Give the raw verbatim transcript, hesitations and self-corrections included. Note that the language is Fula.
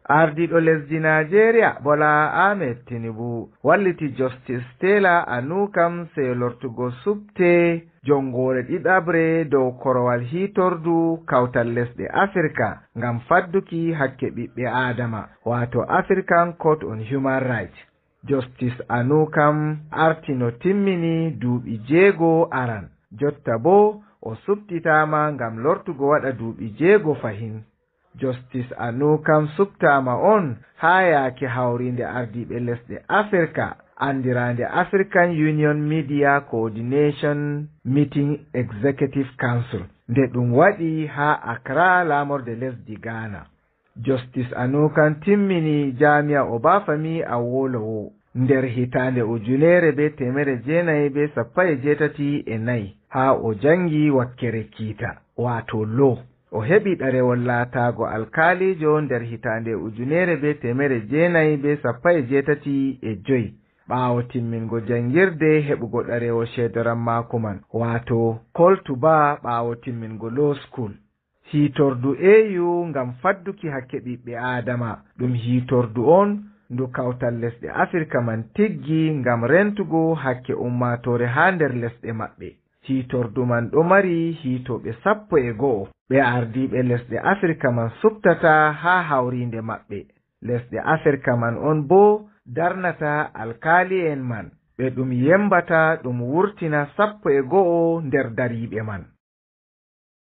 Ardiiɗo lesdi Naajeeriya, Bola Ahmed Tinubu, walliti Justice Stella Anukam sey lortugo suɓte jonngoore ɗiɗaɓre dow korowal hiitordu kawtal lesɗe Afirka ngam fadduki hakke ɓiɓɓe Aadama, waato African Court on Human Rights. Justice Anukam arti no timmini duuɓi jeego aran, jotta boo o suɓtitaama ngam lortugo waɗa duuɓi jeego fahin. Justice Anukam suɓtaama on haa yaake hawriinde ardiiɓe lesɗe Afirka, anndiraande African Union Media Coordination Meeting Executive Council, nde ɗum waɗi haa Accra, laamorde lesdi Ghana. Justice Anukam timmini Jaamiya Obafemi Awolowo nder hitaande ujunere bee teemere jeenayi bee sappo e jeetati e nayi, haa o janngi wakkere kiita, waato law. O heɓi ɗerewol laataago alkaaliijo nder hitaande ujunere bee teemere jeenayi bee sappo e jeetati e joyi. Ɓaawo timmingo janngirde heɓugo ɗerewol ceedoram maako man, waato Call to Bar ɓaawo timmingo Law School. Hiitordu E U ngam fadduki hakke ɓiɓɓe Aadama, ɗum hiitordu on ndu kawtal lesɗe Afirka man tiggi ngam rentugo hakke ummaatoore haa nder lesɗe maɓɓe. Hiitordu man ɗo mari hiitooɓe sappo e go'o ɓe ardiiɓe lesɗe Afirka man suɓtata haa hawriinde maɓɓe. Lesɗe Afirka man on boo darnata alkaali'en man, ɓe ɗum yembata ɗum wurtina sappo e go'o nder dariiɓe man.